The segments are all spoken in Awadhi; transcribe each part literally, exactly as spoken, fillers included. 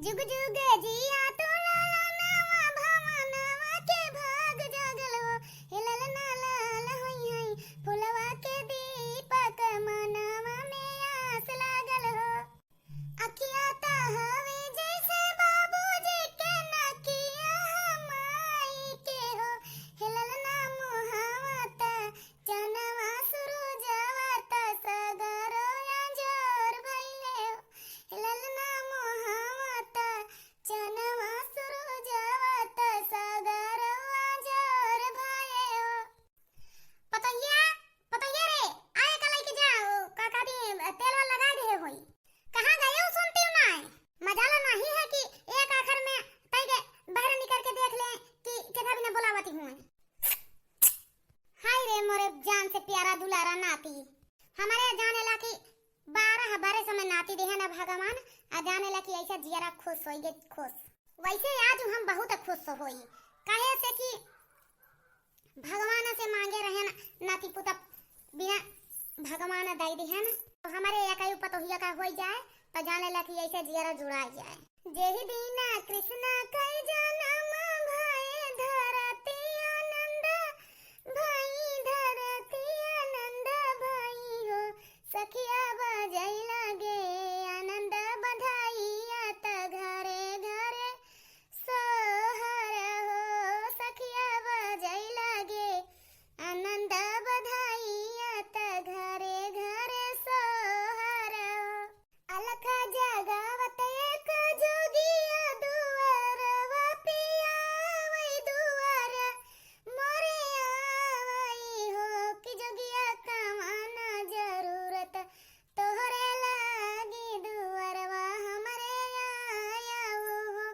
जुग जुग जिया तू ललनवा, भवनवा के भाग जागल हो। हे ललना लाल होई होई, फुलवा के दीपक, मनवा में आस लागल हो। अखिया त हवे जैसे बाबूजी के नकिया माई के हो। हे ललना मोहावा त चनवा सुरुजवा त सगरो अंजोर भइले हो। हे ललना मोहावा त चनवा सुरुजवा त सगरो अंजोर भइले हो। पतोहिया, पतोहिया रे, आए का लइके जाओ, का कहती, तेल वाल लगा दे होई। कहाँ गए हो, सुनती हूँ ना है। मजाला नहीं है कि एक आखर में तई के बाहर निकल के देख ले कि केथा बिना बुलावती हूँ। हाय रे मोरे जान से प्यारा दुलारा नाती, हमारे जाने ला कि बारह बरस में नाती देहे ना भगवान, आ जाने ला कि ऐसा जियरा खुश होई गे, खुश। वैसे आज हम बहुत खुश होई, काहे से कि भगवान से मांगे रहे ना, नाती पुता बिना भगवान दई दिहन। तो हमारे या कई पतोहिया का होई जाए, तो जाने ला कि ऐसे जियरा जुड़ा जाए। जेहि दिन कृष्ण कई जन्म भए धरती आनंद भई, धरती आनंद भई हो। सखिया बजै लगे आनंद बधाइया त घरे घरे सोहर हो। सखिया बजै लगे आनंद बधाइया त घरे घरे सोहर हो। अलख जगावत एक जोगिया दुआरवा पिया वही दुआर मोरे आवई हो। कि जोगिया कमाना जरूरत तोहरे लागी दुआरवा हमरे आया हो।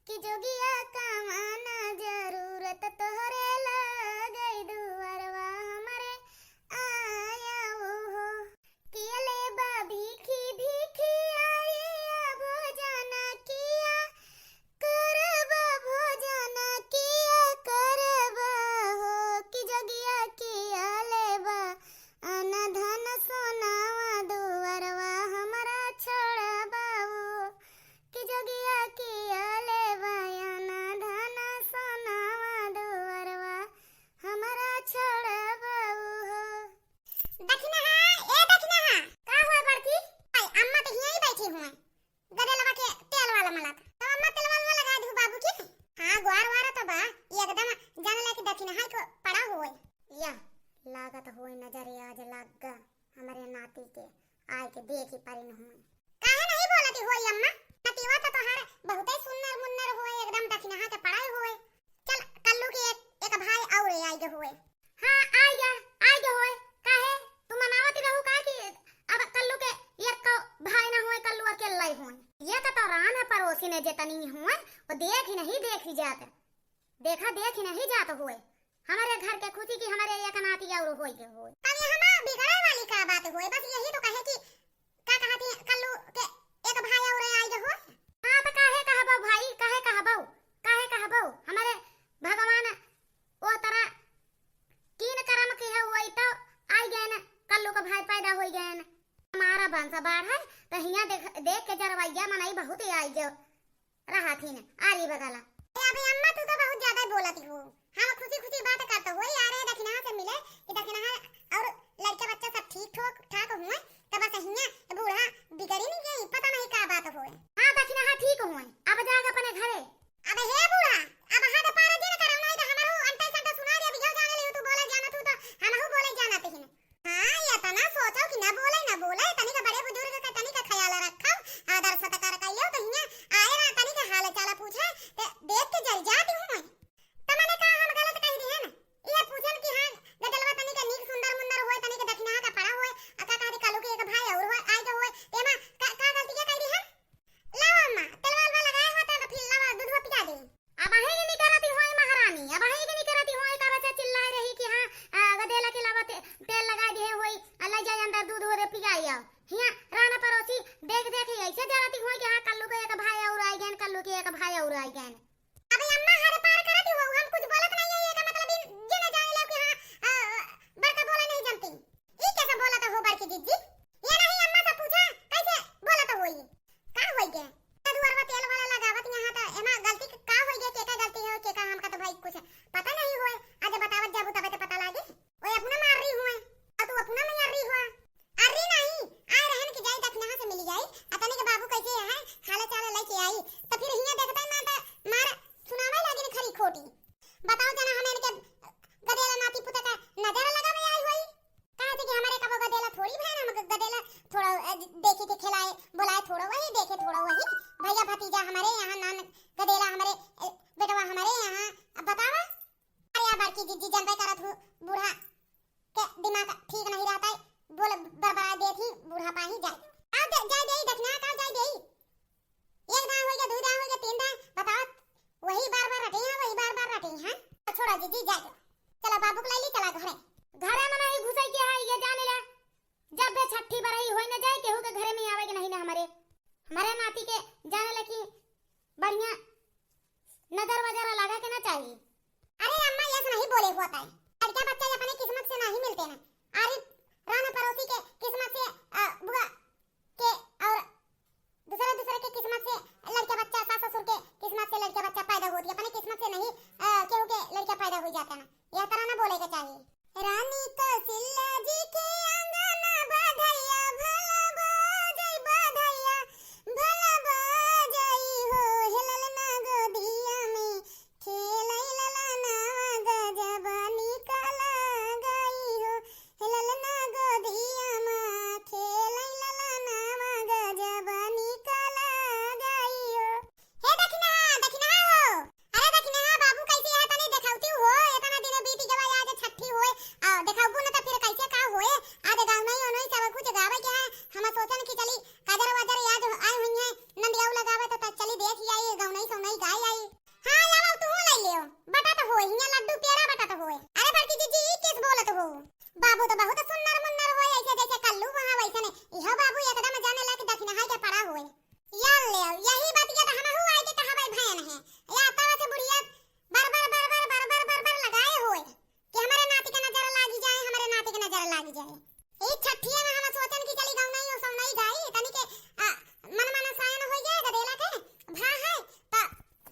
कि जोगिया कमाना जरूरत तोहरे लागी दुआरवा हमरे आया हो। किया लेबा भीखी भीखी आइया भोजन किया करबा भोजन किया करबा हो। कि जोगिया किया लेबा अन धन सोनावा दुआरवा हमरा छोड़बा हो। कि जोगिया किया लेबा अन धन सोनावा दुआरवा हमरा छोड़बा हो। दखिनहा, ए दखिनहा। का हुआ बड़की? आई, अम्मा तो हियाँ ही बैठी हुए। गदेलवा के तेल वाला मलत। तो अम्मा तेल वाला लगा दू बाबू की। हाँ, ग्वार वार तो बा, एकदम जान ला कि दखिनहा को पड़ा हुए। या, लागत हुए नजर आज लाग गा हमरे नाती के, आए के देखी परिन हुए। काहे नहीं बोलती हुई अम्मा? नतीवा तो तोहार बहुते सुन्नर मुन्नर हुए, एकदम दखिनहा के पड़ा हुए। चल, कल्लू के एक, एक भाई और आइ गे हुए। हाँ, आइ गे, आइ गे होए। काहे? तू मनावत रहू का कि अब कल्लू के एक को भाई ना होए, कल्लू अकेला ही होए? ये तो, तो रान है पड़ोसी ने जेतनी होए, वो देख ही नहीं, देख ही जात। देखा, देख ही नहीं जात होए। हमारे घर के खुशी की हमारे एक नाती और होए के होए। तब ये हमार बिगड़े वाली का बात होए? बस यही तो कहे कि का कहत ही, कल्लू के एक भाई और आइ गे हो? हाँ, तो काहे कहबो भाई, काहे कहबो, काहे कहबो? हमरे भगवान ओ तरह कीन करम के है, वही तो आइ गए न, कल्लू के भाई पैदा होइ गए न। हमारा वंश बाढ़ है, तो हियाँ देख, देख के जरवैया मनई बहुत ही आइ गयो। रहत ही न, आरी बगला। ए, अबे अम्मा, तू तो बहुत ज्यादा बोलत हो। हम खुशी खुशी बात करत होई, आ रहे दखिनहा से मिले कि दखिनहा और लड़का बच्चा सब ठीक ठोक ठाक हुए, तब बस हियाँ बूढ़ा बिगड़ी नहीं गई, पता नहीं का बात होए। हाँ, दखिनहा ठीक हुए, अब जाग अपने घरे। अब हे बूढ़ा, अब हद पार जिन करम नहीं तो हमरो अंटे संटे सुना दे, अब यो जाने ले तू बोले जानत हूँ तो हमहू बोले जानत ही न। हाँ, ये तो ना सोचो कि ना बोले, ना बोले, तनिक बड़े बुजुर्ग का तनिक ख्याल रखो, आदर सत्कार कइयो, तो हियाँ आए ना, तनिक हाल चाल पूछे, ते देख के जल जाती हूँ मैं। तो मने का हम गलत कह दी है ना? ये पूछन कि हाँ, गदलवा तनिक नीक सुंदर मुंदर होए, तनिक दखिनहा का पड़ा होए, आ का कहती कल्लू के एक भाई और होए, आइ गे होए, तेमा का, का गलतिया कह दी है? लाओ अम्मा, तेलवा वेलवा लगाए हो तो फिर लावा, दूधवा पिया दे। अब अहीं के निकरती होई महारानी, अब अहीं के निकरती होई, का बच्चा चिल्लाए रही कि हाँ, आ, गदेला के लावा ते-, तेल लगा दिए होई, आ, ले जाए अंदर दूध हो रे पियाई आओ। हियाँ राना पड़ोसी देख देख ही ऐसे जरती होई कि हाँ, कल्लू के एक भाई और आइ गए, कल्लू के एक भाई और आइ गए। अबे अम्मा, हद पार करती हो, हम कुछ बोलत नहीं है, ये का मतलब इन, ये ना जाने लो कि हाँ, आ, बड़का बोला नहीं जानती। ई कैसे बोलत हो बड़की जिज्जी? ये नहीं अम्मा से पूछा, कैसे बोलत होई? का होई गे? दुआरवा तेल वाला जीजा हमरे यहाँ, नान गदेला हमरे, ए, बेटवा हमरे यहाँ। अब बतावा। अरे या बड़की जिज्जी, जनबे करत हू, बूढ़ा के दिमाग ठीक नहीं रहत है, बोल बरबरा देत ही, बूढ़ा पाही जाए। आ दे, जाए देई, दखिना का जाए देई। एक दाँय होइगा, दुइ दाँय होइगा, तीन दाँय, बताओ, वही बार बार रटे हैं, वही बार बार रटे हैं। छोड़ा जिज्जी, जाए दो। चला बाबू के लाई ली, चला घरे। घरे में नहीं घुसै के है, ये जाने ला। जब भी छठी बरही होई न जाए, केहू के घरे में आवे के नहीं ना हमरे। हमरे नाती के जाने ला कि बढ़िया नजर वजर लगा के ना चाहिए। अरे अम्मा, यस नहीं बोले होत है, लड़का बच्चा अपने किस्मत से नहीं मिलते ना। अरे राना पड़ोसी के किस्मत से, अ, बुआ के और दूसरे दूसरे के किस्मत से लड़का बच्चा, सास ससुर के किस्मत से लड़का बच्चा पैदा होत है, अपने किस्मत से नहीं, अ, केहू के लड़का पैदा हो जाता ना, यह तरह ना बोले के चाहिए। रानी कौशल्या जी के आंगन बधैया, भला बजै बधैया, भला बजै हो, हे ललना गोदिया में खेलै ललनवा, गजब निक लागै हो, हे ललना गोदिया में खेलै ललनवा, गजब निक लागै हो। हे दखिनहा, दखिनहा हो। अरे दखिनहा बाबू, कैसे है, तनी देखावती हो, इतना दिन बीत गवा, आज छठी होए, आ, देखावबू न त फिर कैसे का होए। आज गवनई ओनई सब कुछ गावे के है, हम सोचन कि चली काजर वाजर याद आए हुई है, नंदिया लगावे त, त चली देख आई, गवनई सवनई गाय आई। हाँ, लावा तू ले लियो, बटा तो होए, हियां लड्डू पेड़ा बटा तो होए। अरे बड़की जिज्जी, ई किस बोलत हो? बाबू तो बहुत सुन्नर मुन्नर होए, ऐसे जैसे कल्लू वहाँ वैसे नहीं। इहो बाबू एकदम जाने ला कि दखिनहा के पड़ा होए। या ले, यही बतिया तो हमहू आई के कहबै भयन है। या तब से बुढ़िया बर बर बर बर बर बर बर बर लगाए होए कि हमरे नाती के नजर लागी जाए, हमरे नाती के नजर लागी जाए। ई छठिया में हम सोचन कि चली गौनई ओ सौनई गाई, तनी के, आ, मन मन सायन हो जाए गदेला के, भा है, त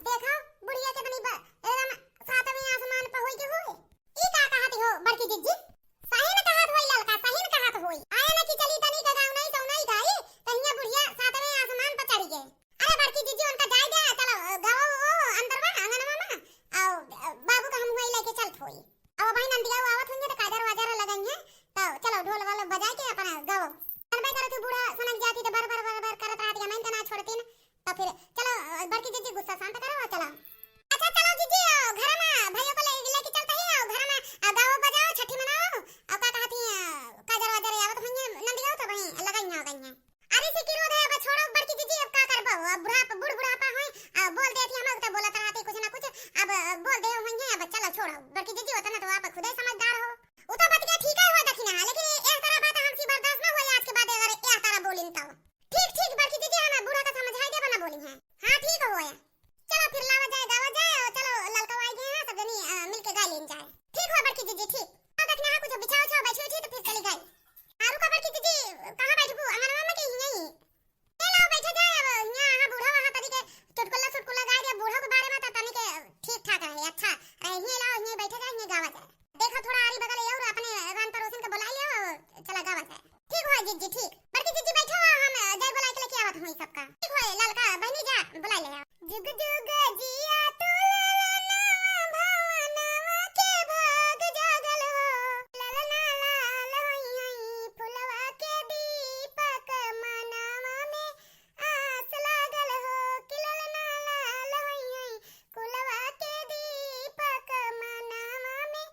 देखो बुढ़िया के तनी ब-, एकदम सातवें आसमान पर होई के होए। ई का कहत हो बड़की जिज्जी? सही न कहत होई ललका, सही न कहत होई। आए न कि चली तनी का गौनई सौनई गाई, त हियां बुढ़िया सातवें आसमान पर चढ़ी गए। अरे बड़की जिज्जी, उनका जाए दे, चलो, गाओ, ओ, अंदर बा, आंगनवा में, आओ, बाबू का हम हुआई लेके चलत होई। अब भाई नंदिया आवत होइहैं, त काजर वाजर लगइहैं, त चलो, ढोल वाल बजाए के अपन गाओ। अनबे करत हूँ, बूढ़ा सनक जाती, त बर, बर, बर, बर करत रहती, हमइन का ना छोड़ती न। त फिर चलो, बड़की जिज्जी, गुस्सा शांत करो, चलो। अच्छा, चलो जिज्जी, आओ, घर में भैया को ले, लेके चलते ही आओ, घर में, आ, गाओ, बजाओ, छठी मनाओ, और का कहती हैं, काजर वाजर आवत होइहैं, नंदिया तो वहीं लगइहैं, लगइहैं। अरे से की रोध है, अब छोड़ो बड़की जिज्जी, अब का करबो, अब बुढ़ाप-, बूढ़ बुढ़ापा होई, अब बोल देती हम, अब तो बोलत रहती कुछ ना कुछ, अब बोल दे होइहैं, अब चलो छोड़ो बड़की जिज्जी, उतना तो आप खुदे समझदार हो। उ तो बतिया ठीक है हो दखिनहा, लेकिन एह तरह बात हमसे बर्दाश्त ना होई, आज के बाद अगर एह तरह बोलिन तो। ठीक, ठीक बड़की जिज्जी, हम बूढ़ा का समझाई देबो ना बोलिहैं। हाँ ठीक होए, चलो फिर लावा जाए, गावा जाए, और चलो ललका आई गए हैं, सब जनी, अ, मिलके गा लेन जाए। ठीक हो बड़की जिज्जी, ठीक। अब दखिनहा कुछ बिछाओ, छाओ, बैठी उठी तो फिर चली गई। आरू का बड़की जिज्जी, कहाँ बैठबू? अंगनवा में के हियां ही? ए लाओ बैठे जाए, अब हियां, हाँ, बूढ़ा वहाँ तनी के चुटकुला सुटकुला गाए दे, बूढ़ा के बारे में तो तनी के ठीक ठाक रहे, अच्छा रहे। हियां लाओ, हियां बैठे जाए, हियां गावा जाए। देखो थोड़ा आरी बगल और अपने रान पड़ोसन के बुलाई लियो, चला गावा जाए। ठीक होए जिज्जी, ठीक। बड़की जिज्जी बैठो, हम जाए बुलाई के लेके आवत हुई सबका। ठीक होए ललका बहनी जा बुलाई ले आओ। जुग जुग जिया तू ललनवा भवनवा के भाग जागल हो। ललना लाल होई हई फुलवा के दीपक मनवा में आस लागल हो। कि ललना लाल होई हई कुलवा के दीपक मनवा में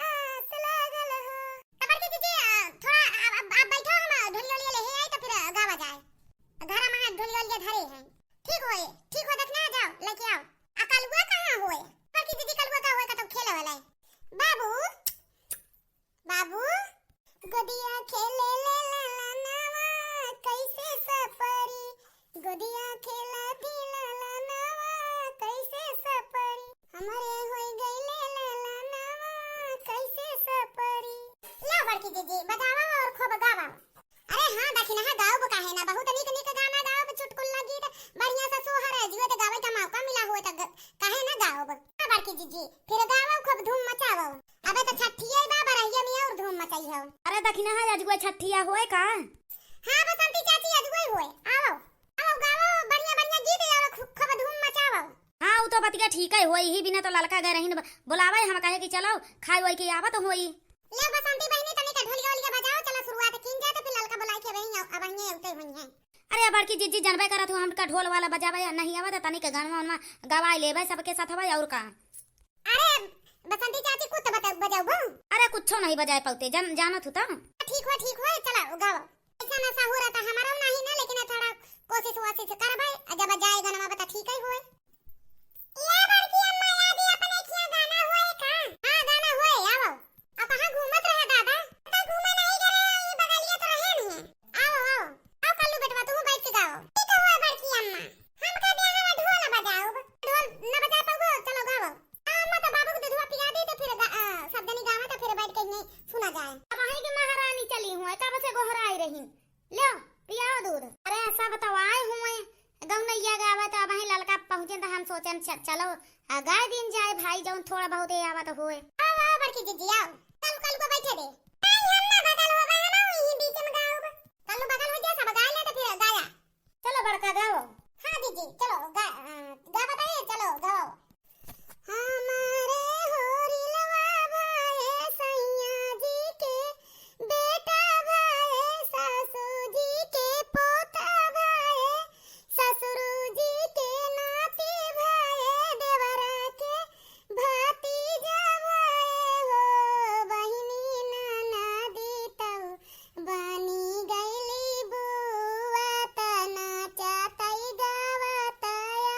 आस लागल हो। त बड़की जिज्जी, अ, थोड़ा आप, आप, आप बैठो, हम ढोलिया ओलिया लेहे आई तो फिर गावा जाए। घर में ढोलिया ओलिया धरे हैं। ठीक होए, ठीक हो, दखिनहा जाओ, लेके आओ। आ कलुआ कहाँ होए? बड़की जिज्जी कलुआ का होए का तब खेले वाला है। बाबू, बाबू। गोदिया खेले ले ललनवा कैसे सपरी, गोदिया खेला दी ललनवा कैसे सपरी, हमरे होई गईले ललनवा कैसे सपरी। ला बड़की जिज्जी बजावा और खूब गावा। अरे हाँ दखिनहा गाओ काहे ना, बहुत नीक नीक गाना गाओ, चुटकुला गीत, बढ़िया सा सोहर है, जुए तो गावे का मौका मिला हुए तो ग-, काहे ना गाओ। हाँ बड़की जिज्जी फिर गाओ, खूब धूम मचाओ। अबे तो छठिया बा, बरहिया में और धूम मचाई हो। अरे दखिनहा, आज कोई छठिया होए का? हाँ बसंती चाची, आज कोई होए। आओ, आओ गाओ बढ़िया बढ़िया गीत, आओ खूब, खूब धूम मचाओ। हाँ, उ तो बतिया ठीक है होए, यही बिना तो ललका गए रही न ब-, बुलावे हम कहे कि चलो खाए वाए के आवत होई। ले बसंती बहिनी, तनी का ढोलिया ओलिया बजाओ, चलो शुरुआत कीन जाए तो फिर ललका बुलाई के वहीं अब वहीं उठे हुई हैं। अरे बड़की जिज्जी, जनबे करत हो, हमका ढोल वाला बजावे नहीं आवत, तनिक गनवा वनवा गवाई लेबे सबके साथ हवा, और का। अरे बसंती चाची, कुछ तो बता-, बजाउबो? अरे कुछो नहीं बजाए पाउते, जन-, जानत हो तो। ठीक हो, ठीक हो, चला गाओ। ऐसा ना सहूर आता हमारा नहीं ना, लेकिन थोड़ा कोशिश वोशिश करबे, जब जाए गनवा बता ठीक है होए। या बड़की अम्मा, यादी अपने किया गाना होए का? हाँ, गाना होए, आवो। अब कहाँ घूमत रहे दादा? तो घूमे नहीं करे, ई बगलिया तो रहे नहीं। आवो, आवो। आओ कल्लू बेटवा, तू बैठ के गाओ। ई तो होए बड़की अम्मा। हम कह दिया हम ढोल बजाओ। ढोल न बजा पाबो, चलो गाओ। आ, अम्मा तो बाबू के दूधवा पिया दे तो फिर गा-, आ, सब जनी गावा तो फिर बैठ के यहीं सुना जाए। अब वहीं के महारानी चली हुए, कब से गोहराई रही। लो, पियाओ दूध। अरे, सब तो आए हुए, गौनैया गावत, अब वहीं ललका पहुँचे तो हम सोचन च-, चलो, आ, गाय दिन जाए भाई, जौन थोड़ा बहुत ये आवत होए। आओ, आओ बड़की जिज्जी, आओ। कल, कल को बैठे दे। नहीं, हम ना बगल हो गए, हम यहीं बीच में गाओ। कल बगल हो जा, सब गाय ले तो फिर गाया। चलो बड़का गाओ। हाँ जिज्जी, चलो गा-, आ, गावत है, चलो गाओ। हमारे होरिलवा भाए सैया जी के बेटा भाए, सासू जी के पोता भाए, ससुर जी के नाती भाए, देवरा के भतीजा भाए हो, बहिनी ननदी तऊ बनी गईली बुआ, त नाचतई गावतई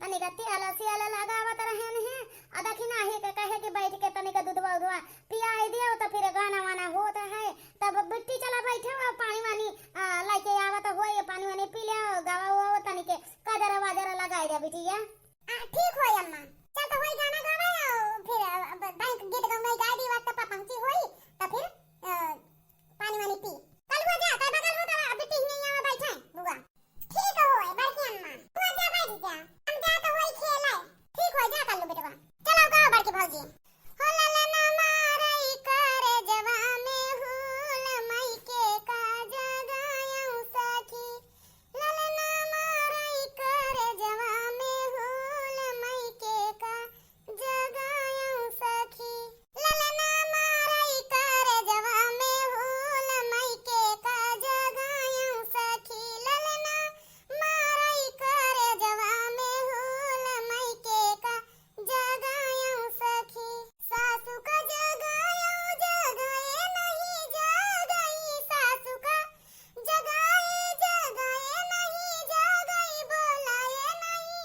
तनिक तेल सेल लगावत रहेन हैं। आ देखी नाहीं के कहे कि बैठ के तनिक दूधवा उधवा पियाई दियो, तो फिर गाना वाना होत है। तब बिट्टी चला बैठे हो, पानी वानी, आ, लइके आवत होई, पानी वानी पी ले, गावा हो तनिक काजर वाजर लगाई दे बिटिया। आ, ठीक होई अम्मा, चल तो होई गाना गावा, फिर, आ, अब बैंक गीत गौना गाई दी, वक्त पर पहुंची होई, तो फिर, आ, पानी वानी पी। कल वो जा, कल बगल हो तो अभी टीवी में यहाँ बैठे हैं, बुआ। ठीक होए, बड़की अम्मा। बुआ जा, बैठ जा। हम जा तो वही खेले। ठीक होए, जा कर लो बेटवा। चलो गाओ बड़की भौजी। हो ललना मारई करे जवा में हुल, मई के का जगायऊ सखी। ललना मारई करे जवा में हुल, मई के का जगायऊ सखी। ललना मारई करे जवा में हुल, मई के का जगायऊ सखी। ललना मारई करे जवा में हुल, मई के का जगायऊ सखी। सासू का जगायऊ जगाए नहीं जगाई, सासू का जगाए जगाए नहीं जगाई, बोलाए नहीं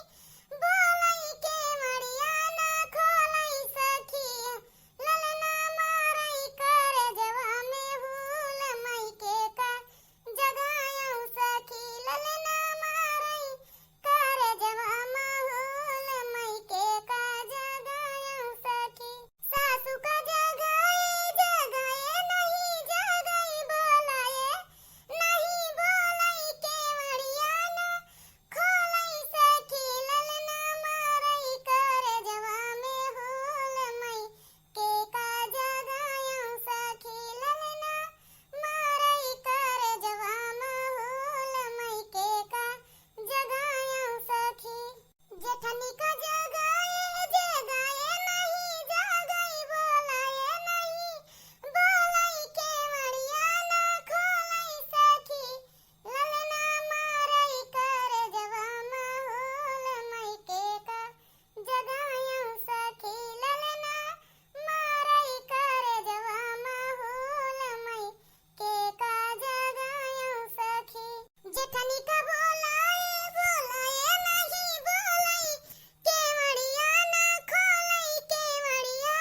बोलई केवड़िया ना खोलई सखी। ललना मारई करे जवा में हुल, मई के का जगायऊ सखी। ललना मारई करे जवा में हुल, मई के का जगायऊ सखी। सासू का जगाए जगाए नहीं जगाई, बोलाए नहीं बोलई केवड़िया ना खोलई सखी। ललना मारई करे जवा में हुल, मई के का जगायऊ सखी। ललना मारई करे जवा में हुल, मई के का जगायऊ सखी। जेठनी का जगाए जगाए नहीं जगाई, बोलाए नहीं बोलई केवड़िया ना खोलई सखी। ललना मारई करे जवा में हुल, मई के का जगायऊ सखी। ललना मारई करे जवा में हुल, मई के का जगायऊ सखी। जेठनी का बोलाए बोलाए नहीं बोलई केवड़िया ना खोलई केवड़िया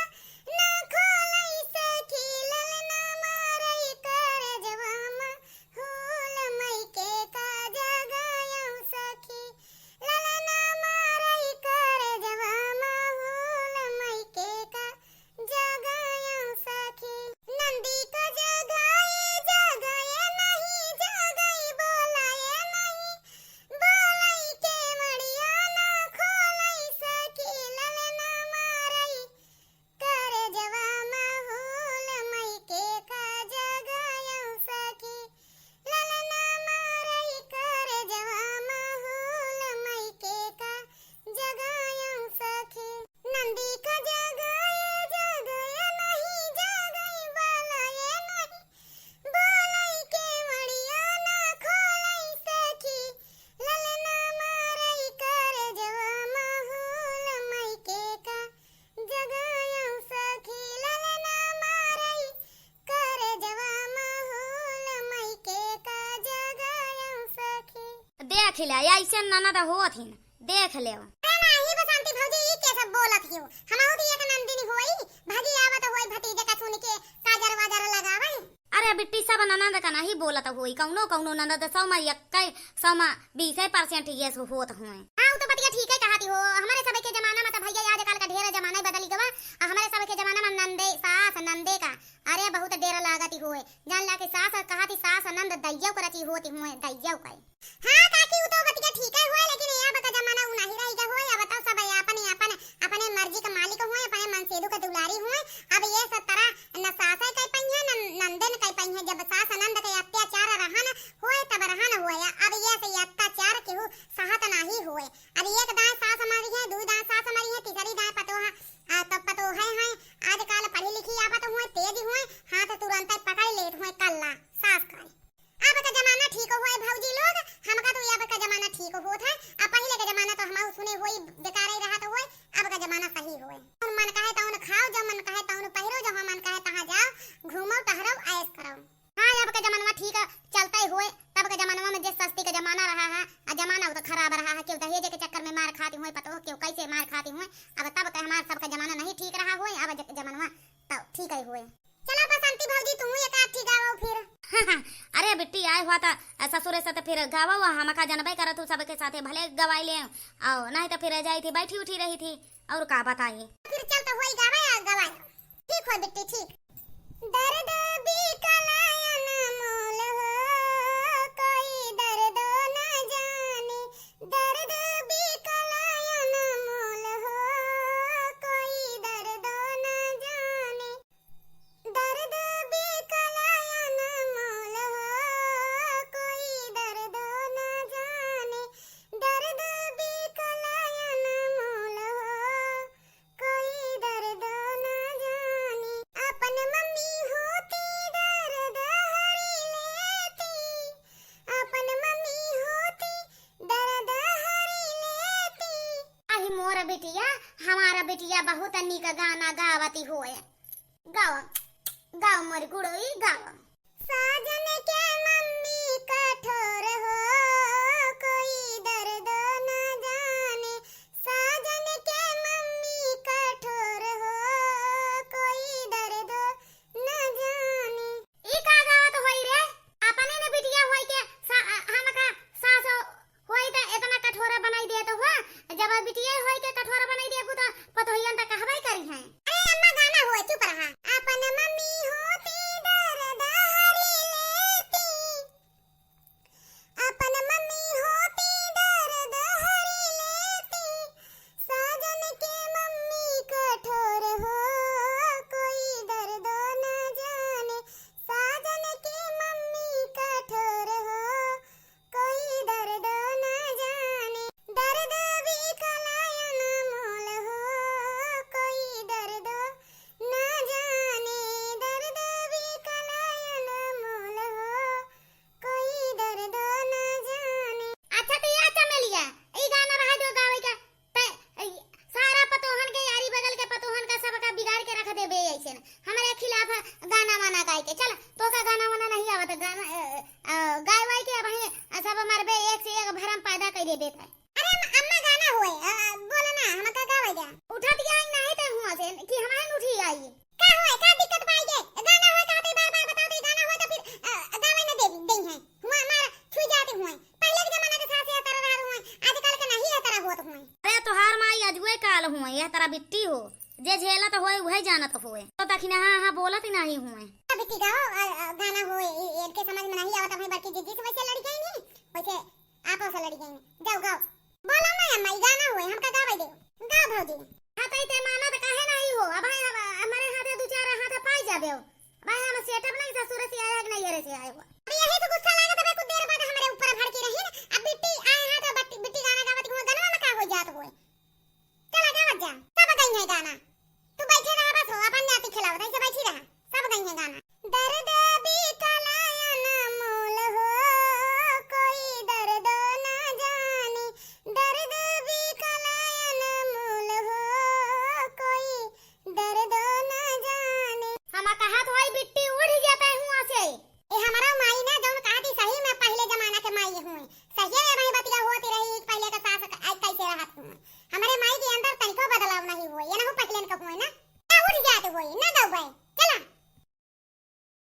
ना खोलई सखी। ललना मारई करे जवा में हुल, मई के का जगायऊ सखी। ललना मारई करे जवा में हुल, मई के का जगायऊ सखी। नंदी का जगाए जगाए नहीं जगाई, बोलाए नहीं बोलई केवड़िया ना खोलई सखी। ललना मारई करे जवा में हुल, मई के का जगायऊ सखी। ललना मारई करे जवा में हुल, मई के का जगायऊ सखी। नंदी का जगाए जगाए नहीं जगाई, बोलाए नहीं बोलई केवड़िया ना खोलई सखी। ललना मारई करे जवा में हुल, मई के का जगायऊ सखी। ललना मारई करे जवा में हुल, मई के का जगायऊ सखी। देख ले, अइसे ननद होत हिन, देख लेव। अरे नाही बसंती भौजी, ई के सब बोलत हियो? हमहू तो एक नंदिनी होई, भागी आवत होई भतीजे का सुन के काजर वाजर लगावे। अरे बिट्टी, सब ननद का नाही बोलत होई, कौनो कौनो ननद सौ में इक्के, सौ में बीसे percent ये सो होत हुए। हाँ, उ तो बतिया ठीक है कहती हो, हमरे सब के जमाना में तो भैया आजकल का ढेर जमाना ही बदली गवा। आ हमरे सब के जमाना में नंदे, सास, नंदे का, अरे बहुत डेर लागत होए। जान ला कि सास कहती, सास नंद दैयौ करती होती हुए, दैयौ का। हाँ काकी, उ तो बतिया ठीक है हुए, लेकिन ये अब का जमाना उ नाही रही गया हुए। अब तो सब अपने, अपन, अपने मर्जी का मालिक हुए, अपने मनसेधु का दुलारी हुए। अब ये सब तरह न सासे कह पइहे, न नंदे न कह पइहे। जब सास नंद के अत्याचार रहन हुए, तब रहन हुए। अब ये से अत्याचार केहू सहत नाही हुए। अब एक दाएं सास मरी है, दू दाएं सास मरी है, तीसरी दाएं पतोह, आ, तब पतोह है, हैं, आजकल पढ़ी लिखी आवत हुए, तेज हुए, हाथ तुरंत पकड़ लेत हुए, कल्ला, सास का। अब का जमाना ठीक होए भौजी लोग, हमका तो अब का जमाना ठीक होत है। अब पहिले का जमाना तो हमहू सुने होई बेकार ही रहत होए, अब का जमाना सही होए। जौन मन कहे तौन खाओ, जब मन कहे तौन पहिरो, जहाँ मन कहे तहाँ जाओ, घूमो टहरो, ऐश करो। हाँ, अब का जमानवा ठीक चलता ही होए, तब का जमानवा में जे सस्ती का जमाना रहा है, आ जमाना उ तो खराब रहा है, केहू दहेज के चक्कर में मार हुए पतोह केहू कैसे मार खाती हुए। अब तब के हमार सबका जमाना नहीं ठीक रहा हुए, अब ज-, जमानवा तब ठीक है हुए। चला बसंती भौजी, तू एक आध ठी गावो फिर। अरे बिट्टी, आए हुआ था ससुरे से तो फिर गावो, हमका जनबे करत हूँ, सबके साथे भले गवाई ले, आओ, नहीं तो फिर जाई थी, बैठी उठी रही थी, और का बताई। फिर चल तो होई गावे आ गवाए। ठीक हो बिट्टी, ठीक। दर्द भी कलायन मोल हो, कोई दर्द न जाने, दर्द भी कलायन मोल हो, कोई दर्द न जाने, दर्द भी कलायन मोल हो, कोई दर्द न जाने, दर्द भी कलायन मोल हो, कोई दर्द न जाने। अपन मम्मी होती दर्द हरी लेती, अपन मम्मी होती दर्द हरी लेती। अही मोर बिटिया, हमारा बिटिया बहुत नीक गाना गावती होए। गाओ, गाओ मोर गुड़ोई, गाओ। साजन के मम्मी कठोर हो, कोई दर्द न जाने। साजन के मम्मी कठोर हो, कोई दर्द न जाने। ई का गावत होई रे? अपने न बिटिया होई के सा-, हमका सास होई त इतना कठोर बनाई देत हुआ, जब बिटिया होई के कठोर बनाई देबू त पतोहियन त कहबे करी हैं। अरे अम्मा गाना होए, चुप रहा। अपन मम्मी होती दर्द हरी लेती, अपन मम्मी होती दर्द हरी लेती, साजन के मम्मी कठोर हो, कोई दर्द न जाने, साजन के मम्मी कठोर हो, कोई दर्द न जाने, दर्द भी कलायन मोल हो, कोई दर्द न जाने, दर्द भी कलायन मोल हो, कोई दर्द न जाने। अच्छा तो ये चमेलिया, ई गाना रहा जो गावे का, ते, ई, सारा पतोहन के, यारी बगल के पतोहन का सबका बिगाड़ के रख देबे ऐसे न। हमरे खिलाफ गाना वाना गाए के। चल, तोका गाना वाना नहीं आवत, गाना, अ, अ, गाए वाए के अब ही सब मरबे, एक से एक भरम पैदा कर देबे ते। अरे अम-, अम्मा गाना होए, अ, अ, बोलो ना, हमका गावे दे। उठत आई नहीं ते हुआ से कि हमारे उठी आई। का होए, का दिक्कत पाई के? गाना होए कहते बार बार बताओ तो गाना होए तो फिर, अ, गावे न दे, दे हैं। हुआ मार छुई जाते हुए। पहले के जमाना के सास यह तरह रहत हुए, आजकल के नहीं यह तरह होत हुए। अरे तोहार माई अजुए काल हुए, यह तरह बिट्टी हो। जे झेलत होए, वही जानत होए। तो दखिना हाँ, हाँ, बोलत ही नहीं हुए। अब बिट्टी गाओ, अ, अ, गाना होए, इ-, इनके समझ में नहीं आवत, अपनी बड़की जिज्जी से वैसे लड़ी गई नहीं, वैसे आपस में लड़ी गई। जाओ गाओ। बोलो ना अम्मा, ई गाना होए, हमका गावे दे। गाओ भौजी। हाँ, तो इते मानत काहे नहीं हो? अब भाई, अब हमारे हाथे दो चार हाथे पाई जाबे हो। भाई, हम सेटअप नहीं, ससुर से आया कि नहीं, एरे से आया हुआ। अब यही तो गुस्सा लागत है, कुछ देर बाद हमारे ऊपर भड़की रही ना। अब बिट्टी आए हैं तो बट्टी, बिट्टी गाना गावत हुआ, गनवा में का हो जात हुए? चला गावत जा, सब गई है गाना। तू बैठे रहा बस हो, अपन जाति खिलावत, ऐसे बैठी रहा, सब गई है गाना। दर्द भी कलायन मोल हो, कोई दर्द ना जाने, दर्द भी कलायन मोल हो, कोई दर्द ना जाने। हम कहत होई बिट्टी उठ जाता है हुआ से। ए हमारा माई ना जौन कहती सही में पहले जमाना के माई हुए, सही में भाई बतिया होती रही, पहले के सास क-, आई कैसे रहत हुए। हमारे माई के अंदर तनिको बदलाव नहीं हुए, ये ना हो पहले के हुए ना, ना उठ जाते हुए, ना दौड़े।